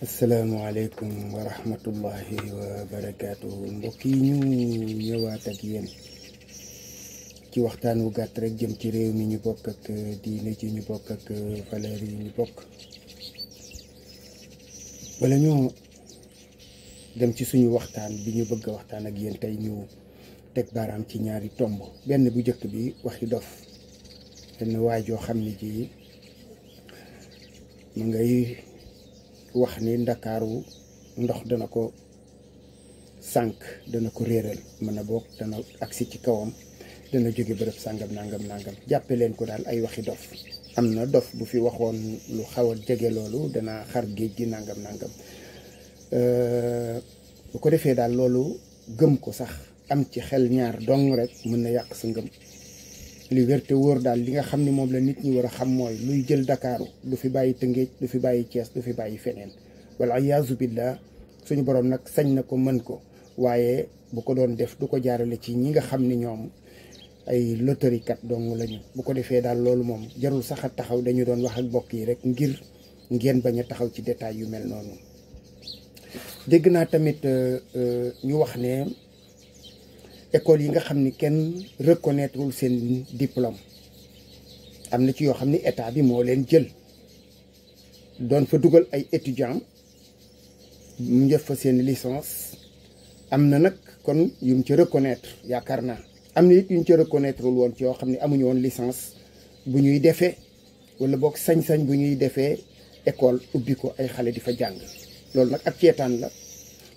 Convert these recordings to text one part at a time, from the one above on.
asalaamaaleykum wa rahmatullahi wa barakaatu mbokk yi ñu ñëwaat ak yéen ci waxtaan wu gàtt rek jëm ci réew mi ñu bokk ak diine ci ñu bokk ak valeur yi ñu bokk. wala ñu dem ci suñu waxtaan bi ñu bëgg a waxtaan ak yéen tey ñu teg baaraam ci ñaari tomb. benn bu njëkk bi waxi dof, benn waajoo xam ni ji mu ngay wax ni ndakaaru ndox dana ko sànk, dana ko réeral, mën a boog dana agsi ci kawam, dana jóge bërëb sàngam nangam jàppe leen ko daal ay waxi dof. am na dof bu fi waxoon lu xaw a jege loolu, dana xar géej gi nangam bu ko defee daal loolu gëm ko sax am ci xel ñaar dong rek mën na yàq sa ngëm. li wér te wóor daal li nga xam ni moom la nit ñi war a xam mooy luy jël Dakaaru du fi bàyyi Tëngéej, du fi bàyyi Cees, du fi bàyyi feneen. wala iyaazu billah, suñu borom nag sañ na ko, mën ko, waaye bu ko doon def du ko jaarale ci ñi nga xam ni ñoom ay loterie kat dong lañu. bu ko defee daal loolu moom jarul sax a taxaw, dañu doon wax ak bokk yi rek ngir ngeen bañ a taxaw ci détail yu mel noonu. dégg naa tamit ñu wax ne école yi nga xam ni kenn reconnaîtrewul seen diplôme, am na ci yoo xam ni état bi moo leen jël doon fa dugal ay étudiants mu def fa seen licence. am na nag kon yu mu ci reconnaître, yaakaar naa am na it yu ñu ci reconnaîtrewul woon ci yoo xam ne amuñu woon licence bu ñuy defee, wala boog sañ-sañ bu ñuy defee école ubbi ko ay xale di fa jàng. loolu nag ak ceetaan la.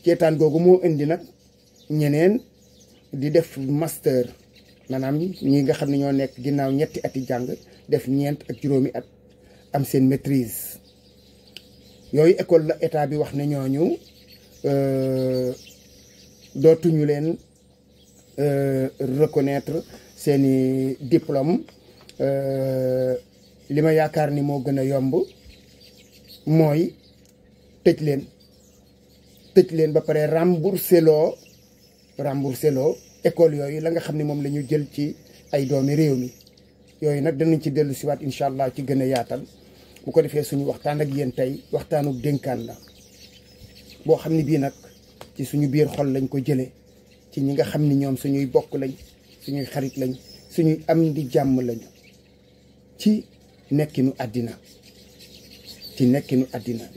ceetaan googu moo indi nag ñeneen di def master, maanaam ñi nga xam ne ñoo nekk ginnaaw ñetti ati jàng def ñeent ak juróomi at am seen maîtrise. yooyu école la état bi wax ne ñooñu dootuñu leen reconnaître seeni diplôme. li ma yaakaar ni moo gën a yomb mooy tëj leen ba pare remboursé loo école yooyu la nga xam ne moom la ñu jël ci ay doomi réew mi. yooyu nag danañ ci dellu siwaat incha allah ci gën a yaatal. bu ko defee suñu waxtaan ak yéen tey waxtaanu dénkaan la boo xam ne bii nag ci suñu biir xol lañ ko jëlee, ci ñi nga xam ni ñoom suñuy bokk lañ, suñuy xarit lañ, suñuy am di jàmm lañu, ci nekkinu àddina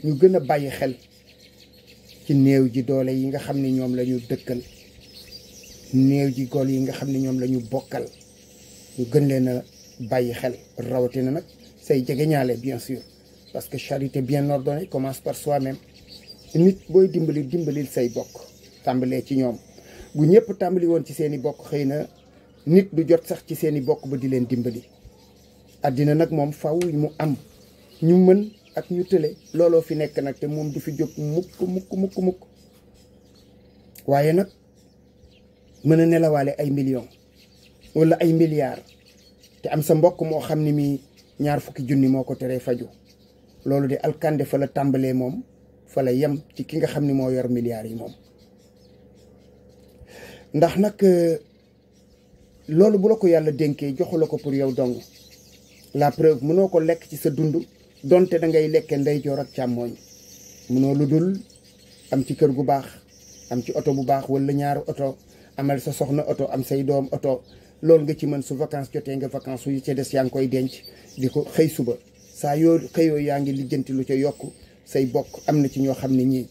ñu gën a bàyyi xel ci néew ji doole yi nga xam ne ñoom la ñu dëkkal, néew ji gool yi nga xam ne ñoom la ñu bokkal. ñu gën leen a bàyyi xel, rawatina nag say jegeñaale, bien sûr, parce que charité bien ordonnée commence par soi-même. nit booy dimbalil say bokk, tàmbalee ci ñoom. bu ñëpp tàmbali woon ci seeni bokk, xëy na nit du jot sax ci seeni bokk ba di leen dimbali. àddina nag moom faw mu am ñu mën ak ñu tële, looloo fi nekk nag, te moom du fi jóg mukk. waaye nag mën a nelawaale ay millions wala ay milliards te am sa mbokk moo xam ni mi 20 junni moo ko teree faju, loolu de alkande fa la tàmbalee, moom fa la yem ci ki nga xam ni moo yor milliards yi moom. ndax nag loolu bu la ko yàlla dénkee joxu la ko pour yow dong. la preuve, mënoo ko lekk ci sa dund, donte da ngay lekke ndeyjoor ak càmmooñ. mënoo lu dul am ci kër gu baax, am ci oto bu baax wala ñaari oto, amal sa soxna oto, am say doom oto. loolu nga ci mën, su vacances jotee nga vacances, su ca des yaa ngi koy denc di ko xëy suba. saa yoo xëyoo yaa ngi lijjanti lu ca yokk say bokk. am na ci ñoo xam ne ñii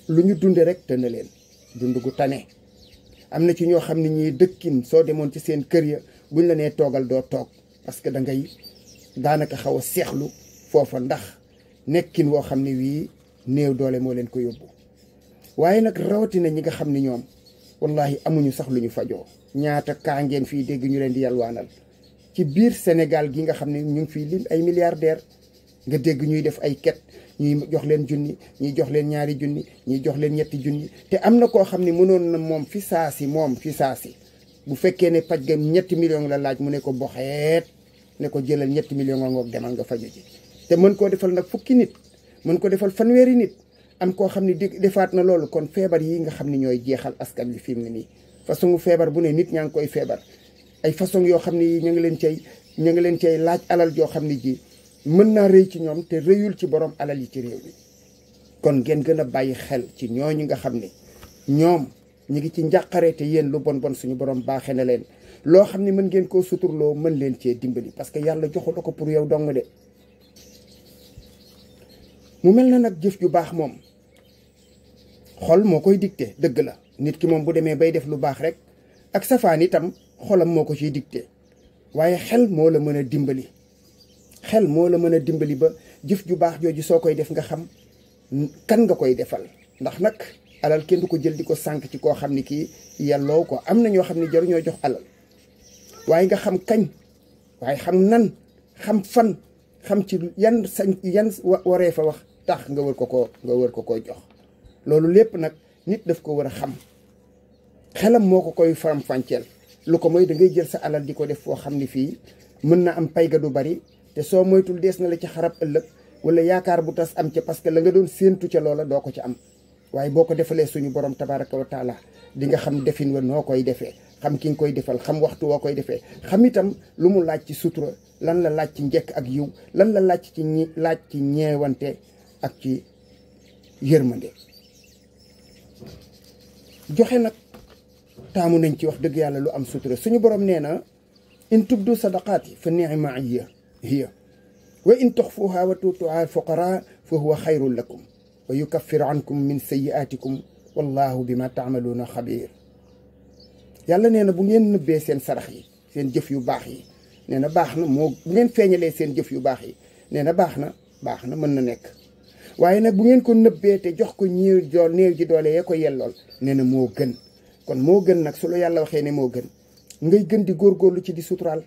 lu ñu dunde rek te na leen dund gu tane. am na ci ñoo xam ne ñii dëkkin soo demoon ci seen kër ya buñ la nee toogal doo toog, parce que da ngay daanaka xaw a seexlu foofa, ndax nekkin woo xam ne wii néew doole moo leen ko yóbbu. waaye nag rawatina ñi nga xam ne ñoom wallahi amuñu sax lu ñu fajoo. ñaata kaa ngeen fii dégg ñu leen di yalwaanal ci biir Sénégal gi nga xam ne ñu ngi fii lim ay milliardaires. nga dégg ñuy def ay ket, ñuy jox leen junni, ñuy jox leen 2 junni, ñuy jox leen 3 junni. te am na koo xam ne mënoon na moom fi saasi bu fekkee ne paj ga 3 millions la laaj, mu ne ko boxeet ne ko jëlal 3 millions ngoog demal nga faju ji. te mën koo defal nag 10 nit, mën ko defal fanweeri nit. am koo xam ne defaat na loolu. kon feebar yi nga xam ne ñooy jeexal askan wi fi mu ne nii, façon feebar bu ne nit ñaa ngi koy feebar. ay façon yoo xam ne ñu ngi leen cay laaj alal joo xam ne ji mën naa rëy ci ñoom te rëyul ci borom alal yi ci réew mi. kon ngeen gën a bàyyi xel ci ñooñu nga xam ne ñoom ñu ngi ci njàqare te yéen lu bon bon suñu borom baaxee na leen loo xam ne mën ngeen koo suturloo mën leen cee dimbali parce que yàlla joxu la ko pour yow dong de. mu mel na nag jëf ju baax moom xol moo koy dicté dëgg la nit ki moom bu demee bay def lu baax rek ak safaan itam xolam moo ko ciy dicté waaye xel moo la mën a dimbali. xel moo la mën a dimbali ba jëf ju baax jooju soo koy def nga xam kan nga koy defal ndax nag alal kenn du ko jël di ko sànk ci koo xam ni kii yelloo ko am na ñoo xam ne jaruñoo jox alal waaye nga xam kañ waaye xam nan xam fan xam ci yan waree fa wax tax nga wër ko koo jox loolu lépp nag nit daf ko war a xam xelam moo ko koy faram-fàcceel lu ko mooy da ngay jël sa alal di ko def foo xam ni fii mën na am pay ga du bari te soo moytul dees na la ci xarab ëllëg wala yaakaar bu tas am ca parce que la nga doon séentu ca loola doo ko ci am waaye boo ko defalee suñu borom tabaraka wa taala di nga xam defin wa noo koy defee xam ki nga koy defal xam waxtu woo koy defee xam itam lu mu laaj ci sutura lan la laaj ci njekk ak yiw lan la laaj ci ñeewante ak ci yërmande joxe nag taamu nañ ci wax dëgg yàlla lu am sutura suñu borom nee na in tubdu sadaqaati fa ni'ma hiya wa in tuxfuha wa tuutuha alfuqara fa huwa xayrun lakum wa yukaffiru ankum min sayyi'atikum wallahu bima taamaluuna xabir yàlla nee na bu ngeen nëbbee seen sarax yi seen jëf yu baax yi nee na baax na moo bu ngeen feeñalee seen jëf yu baax yi nee na baax na mën na nekk waaye nag bu ngeen ko nëbbee te jox ko néew ji doole yee ko yellool nee na moo gën kon moo gën nag su la yàlla waxee ne moo gën ngay gën di góorgóorlu ci di suturaal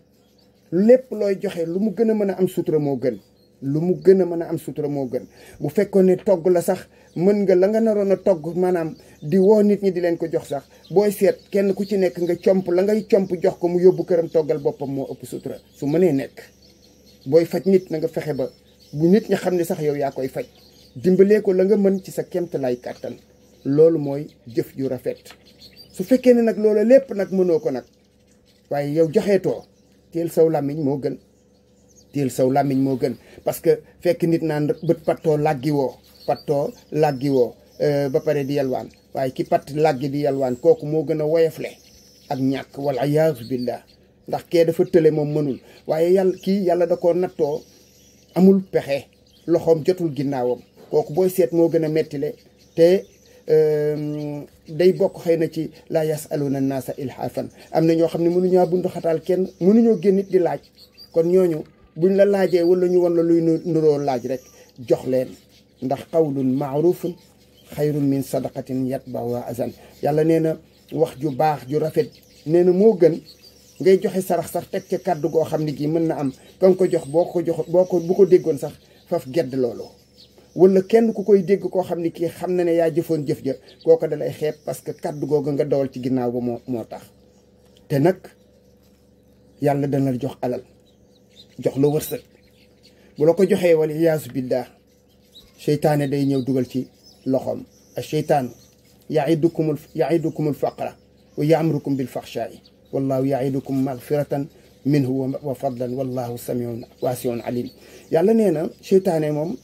lépp looy joxe lu mu gën a mën a am sutura moo gën lu mu gën a mën a am sutura moo gën bu fekkoon ne togg la sax mën nga la nga naroon a togg maanaam di woo nit ñi di leen ko jox sax booy seet kenn ku ci nekk nga comp la ngay comp jox ko mu yóbbu këram toggal boppam moo ëpp sutura su mënee nekk booy faj nit na nga fexe ba bu nit ñi xam ne sax yow yaa koy faj dimbalee ko la nga mën ci sa kemtalaay kàttan loolu mooy jëf ju rafet su fekkee ne nag loolu lépp nag mënoo ko nag waaye yow joxeetoo teel saw làmmiñ moo gën teel saw làmmiñ moo gën parce que fekk nit naan bët pattoo làggi woo ba pare di yalwaan waaye ki patt làggi di yalwaan kooku moo gën a woyofle ak ñàkk wala iyaazu billah ndax kee dafa tële moom mënul waaye yàlla da koo nattoo amul pexe loxoom jotul ginnaawam kooku booy seet moo gën a mettile te day bokk xëy na ci la yasaluna naasa ilhaafan am na ñoo xam ne mënuñoo bundu xataal kenn mënuñoo génn nit di laaj kon ñooñu buñ la laajee wala ñu won la luy nuroo laaj rek jox leen ndax qawlun maarufun xayrun min sadaqatin yatba'uha azan yàlla nee na wax ju baax ju rafet nee na moo gën ngay joxe sarax sax teg ca kàddu goo xam ne gi mën na am ka nga ko jox bu ko déggoon sax faf gedd loolu wala kenn ku koy dégg koo xam ne kii xam na ne yaa jëfoon jëf ja kooko dalay xeeb parce que kàddu googu nga dawal ci ginnaaw ba moo tax te nag yàlla dana la jox alal jox la wërsëg bu la ko joxee wala iyaasu billah seytaane day ñëw dugal ci loxoom a seytaan yaidukum alfaqra wa ya'murukum bilfaxshaa'i wallahu yaidukum magfiratan minhu wa fadlan wallahu samiun waasiun alim yàlla nee na seytaane moom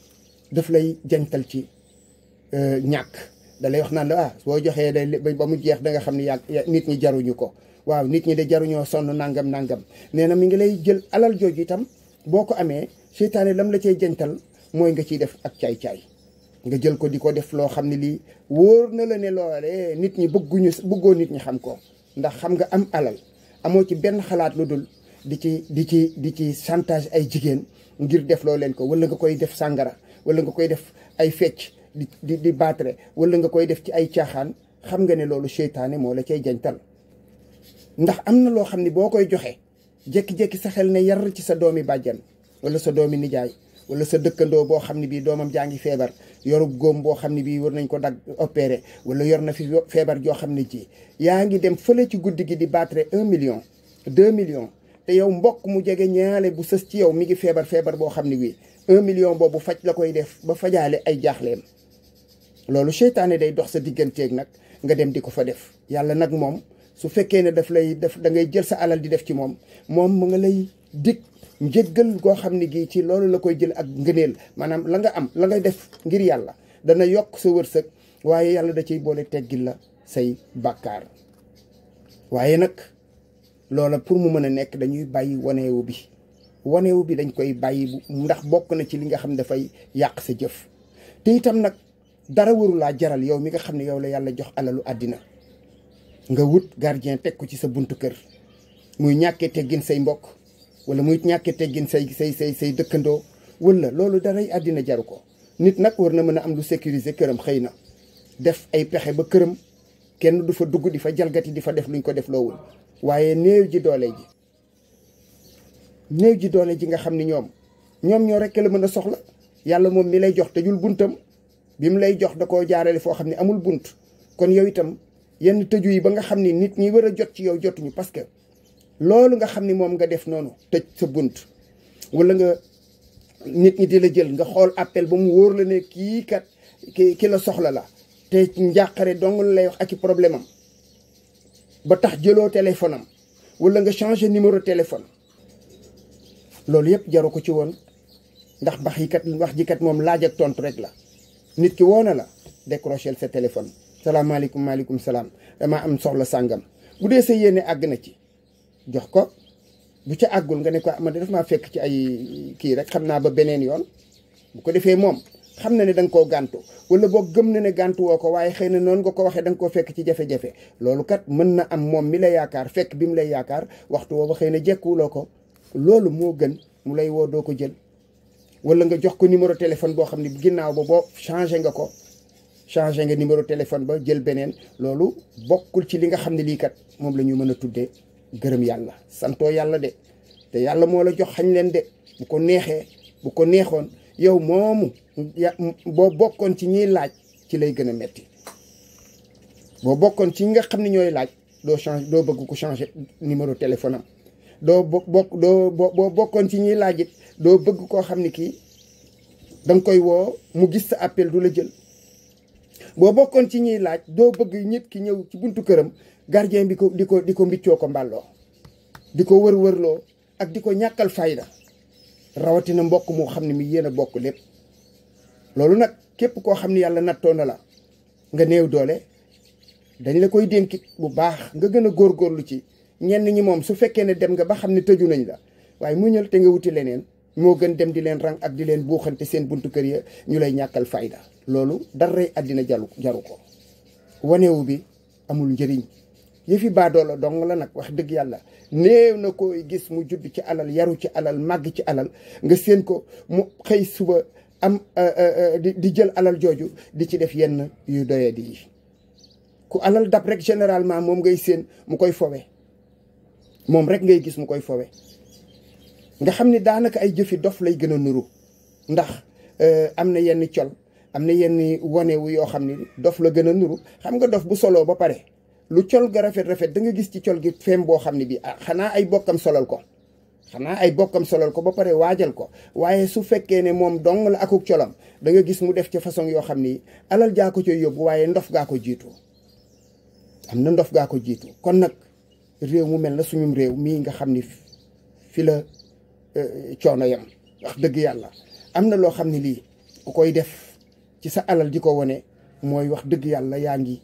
daf lay jantal ci ñàkk da lay wax naan la boo joxee day ba mu jeex da nga xam ne nit ñi jaruñu ko waaw nit ñi de jaruñoo sonn nangam nee na mi ngi lay jël alal jooju itam boo ko amee seytaane lam la cay jantal mooy nga ciy def ak caay-caay nga jël ko di ko def loo xam ne lii wóor na la ne loole nit ñi bëggoo nit ñi xam ko ndax xam nga am alal amoo ci benn xalaat lu dul di ci chantage ay jigéen ngir def loo leen ko wala nga koy def sàngara wala nga koy def ay fecc di baatre wala nga koy def ci ay caaxaan xam nga ne loolu seytaane moo la cay jantal ndax am na loo xam ne boo koy joxe jékki-jékki sa xel ne yar ci sa doomi bàjjan wala sa doomi nijaay wala sa dëkkandoo boo xam ne bii doomam jaa ngi feebar yorub góom boo xam ne bii war nañ ko dagg opéré wala yor na fi feebar joo xam ne ji yaa ngi dem fële ci guddi gi di baatre 1 million 2 millions te yow mbokk mu jege ñaale bu sës ci yow mi ngi feebar boo xam ne bii 1 million boobu faj la koy def ba fajaale ay jaaxleem loolu seytaane day dox sa digganteeg nag nga dem di ko fa def yàlla nag moom su fekkee ne daf lay def da ngay jël sa alal di def ci moom mu nga lay dig njëggal goo xam ne gii ci loolu la koy jël ak ngëneel maanaam la nga am la ngay def ngir yàlla dana yokk sa wërsëg waaye yàlla da ciy boole teggil la say bàkkaar. waaye nag loola pour mu mën a nekk dañuy bàyyi waneewu bi dañ koy bàyyi ndax bokk na ci li nga xam ne dafay yàq sa jëf. te itam nag dara warulaa jaral yow mi nga xam ne yow la yàlla jox alalu àddina nga wut gardien teg ko ci sa buntu kër muy ñàkkee teggin say mbokk wala muy ñàkkee teggin say dëkkandoo wala loolu daray àddina jaru ko. nit nag war na mën a am lu sécuriser këram, xëy na def ay pexe ba këram kenn du fa dugg di fa jalgati di fa def luñ ko def loowul. waaye néew ji doole ji nga xam ni ñoom ñoo rekk la mën a soxla. yàlla moom mi lay jox tëjul buntam, bi mu lay jox da koo jaarale foo xam ne amul bunt. kon yow itam yenn tëju yi ba nga xam ni nit ñi war a jot ci yow jotuñu, parce que loolu nga xam ni moom nga def noonu tëj sa bunt, wala nga nit ñi di la jël nga xool appel ba mu wóor la ne kii kat ki la soxla la te njàqare dong la lay wax ak i problème am ba tax jëloo téléphone am wala nga changé numéro téléphone. loolu yëpp jaru ko ci woon, ndax wax ji kat moom laaj ak tontu rek la. nit ki woo na la décrocher sa téléphone, salaamaaleykum maaleykum salaam, damaa am soxla sàngam. bu dee sa yéene àgg na ci jox ko, bu ca àggul nga ne ko man daf maa fekk ci ay kii rek xam naa ba beneen yoon. bu ko defee moom xam na ne da nga koo gàntu, wala boo gëm na ne gàntu woo ko, waaye xëy na noonu nga ko waxee da nga koo fekk ci jafe-jafe. loolu kat mën na am moom mi la yaakaar fekk bi mu lay yaakaar waxtu wooba xëy na jekkuwuloo ko. loolu moo gën mu lay woo doo ko jël, wala nga jox ko numéro téléphone boo xam ne ginnaaw ba boo changé nga numéro téléphone ba jël beneen. loolu bokkul ci li nga xam ne lii kat moom la ñu mën a tuddee gërëm yàlla, santoo yàlla de. te yàlla moo la jox xañ leen de. bu ko neexoon yow moomu boo bokkoon ci ñiy laaj ci lay gën a metti. boo bokkoon ci ñi nga xam ne ñooy laaj doo bëgg ko changer numéro téléphone am. boo bokkoon ci ñiy laaj it doo bëgg koo xam ne kii danga koy woo mu gis sa appel du la jël. boo bokkoon ci ñiy laaj doo bëgg nit ki ñëw ci buntu këram gardien bi di ko mbiccoo ko mbàlloo, di ko wër-wërloo ak di ko ñàkkal fayda, rawatina mbokk moo xam ne mi yéen a bokk lépp. loolu nag képp koo xam ne yàlla nattoo na la nga néew doole, dañ la koy dénkit bu baax nga gën a góorgóorlu ci. ñenn ñi moom su fekkee ne dem nga ba xam ne tëju nañ la, waaye muñal te nga wuti leneen, moo gën dem di leen rang ak di leen buuxante seen buntu kër ya ñu lay ñàkkal fayda. loolu daray àddina jaru ko. wanewu bi amul njëriñ, yëfi baadoola dong la nag. wax dëgg yàlla néew na koy gis mu judd ci alal, yaru ci alal, màgg ci alal, nga séen ko mu xëy suba am di jël alal jooju di ci def yenn yu doyee di yi. ku alal dab rek généralement moom ngay séen mu koy fowe, moom rek ngay gis mu koy fowe. nga xam ni daanaka ay jëfi dof lay gën a nuru, ndax am na yenn col, am na yenn wanewu yoo xam ni dof la gën a nuru. xam nga dof bu soloo ba pare lu col ga rafet da nga gis ci col gi feem boo xam ne bi xanaa ay bokkam solal ko ba pare waajal ko. waaye su fekkee ne moom dong la akuk colam da nga gis mu def ci façon yoo xam ni alal jaa ko coy yóbbu, waaye ndof gaa ko jiitu. am na ndof gaa ko jiitu. kon nag réew mu mel na suñum réew mii nga xam ni fi la coono yam, wax dëgg yàlla am na loo xam ne lii ku koy def ci sa alal di ko wone mooy wax dëgg yàlla yaa ngi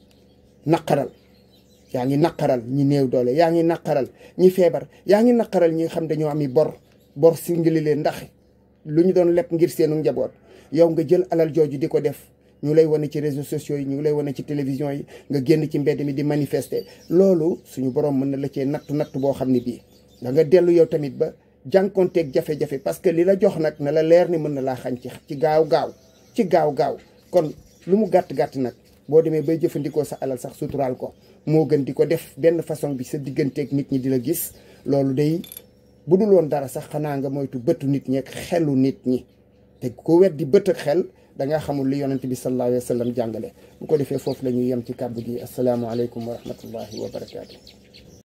naqaral ñi néew doole, yaa ngi naqaral ñi feebar, yaa ngi naqaral ñi nga xam dañoo ami bor singili leen ndax lu ñu doon leb ngir seenu njaboot. yow nga jël alal jooju di ko def, ñu lay wane ci réseaux sociaux yi, ñu lay wane ci télévision yi, nga génn ci mbedd mi di manifester. loolu suñu borom mën na la cee natt boo xam ne bii da nga dellu yow tamit ba jànkonteeg jafe-jafe, parce que li la jox nag na la leer ni mën na laa xañ ci gaaw gaaw. kon lu mu gàtt nag boo demee bay jëfandikoo sa alal sax suturaal ko moo gën di ko def benn façon bi sa digganteeg nit ñi di la gis. loolu day bu dul woon dara sax xanaa nga moytu bëtu nit ñi ak xelu nit ñi. te ku wet di bët ak xel dangaa xamul li yonent bi sallallahu alayhi wa sallam jàngale. bu ko defee foofu la ñuy yem ci kàddu gi. asalaamaaleykum wa rahmatullahi wa barakaatu.